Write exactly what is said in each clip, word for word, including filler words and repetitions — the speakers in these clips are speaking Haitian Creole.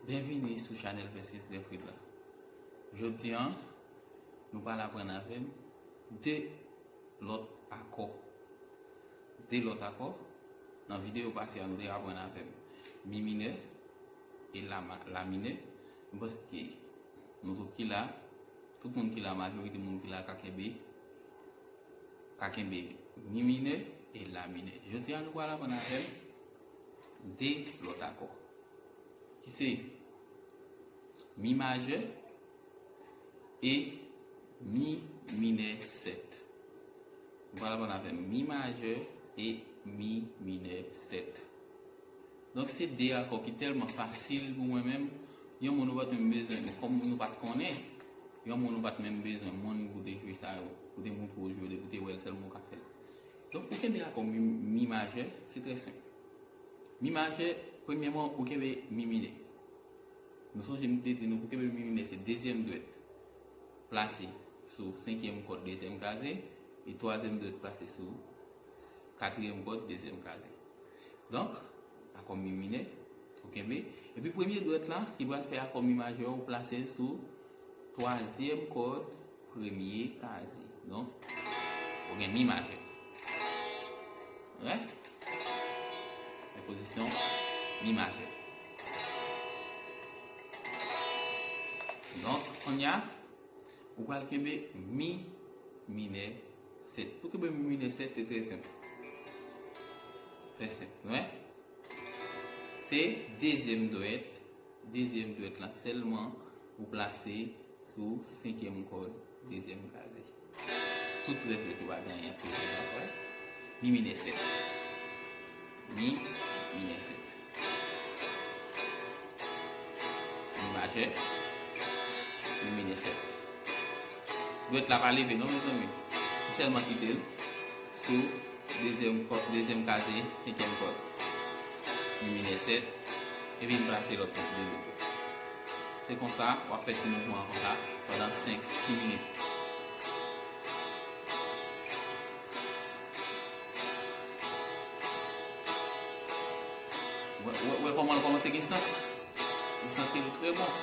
Byenvini sou chanèl Francis Delfrid la. Jodi a, nou pral aprann avè m de lòt akò. De lòt akò. Nan videyo pase a, nou te aprann avè m mi minè e la, ma- la minè. M panse ke nou tout ki la, tout moun ki la, majorite moun ki la ka kenbe, ka kenbe mi minè e la minè. Jodi a, nou pral aprann avè m de lòt akò, ki se mi majè e mi minè sèt. Nou pral aprann avè m mi majè e mi minè sèt. Donk, se de akò ki tèlman fasil pou mwen menm. Yon moun ou pa t menm bezwen, kòm nou pa t konnen, yon moun ou pa t menm bezwen moun pou te jwe sa yo, pou te montre w jwe, pou te wè l sèlman ou ka fè l. Donk, ou kenbe akò mi, mi majè, se trè senp. Mi majè, premyèman, ou kenbe mi minè. Nou sonje m te di nou pou kenbe mi minè se dezyèm dwèt plase sou senkyèm kòd dezyèm kaze e twazyèm dwèt plase sou katriyèm kòd dezyèm kaze. Donk, akò mi minè, ou kenbe. Epi premye dwèt la, ki pral fè akò mi majè, ou plase l sou twazyèm kòd premye kaze. Donk, ou gen mi majè. Rèt? Men pozisyon mi majè. Donk, kounye a, ou pral kenbe mi minè sèt. Pou kenbe mi minè sèt, se trè senp. Trè senp, nou wè? Se dezyèm dwèt, dezyèm dwèt la sèlman ou plase sou senkyèm kòd dezyèm kaze. Tout rès yo ki pa gen anyen pou jwe ankò. Mi minè sèt. Mi minè sèt. Mi majè. Mi minè sèt. Dwèt la pa leve non, mezanmi. Ou sèlman kite l sou dezyèm kò-, dezyèm kaze, senkyèm kòd. Mi minè sèt. Epi m plase lòt dwèt de nouvo. Se konsa, w ap fè ti mouvman an konsa pandan senk, sis minit. Wè, wè, wè kòman l kòmanse gen sans? Ou santi l trè bon.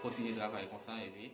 Kontinye travay konsa, epi.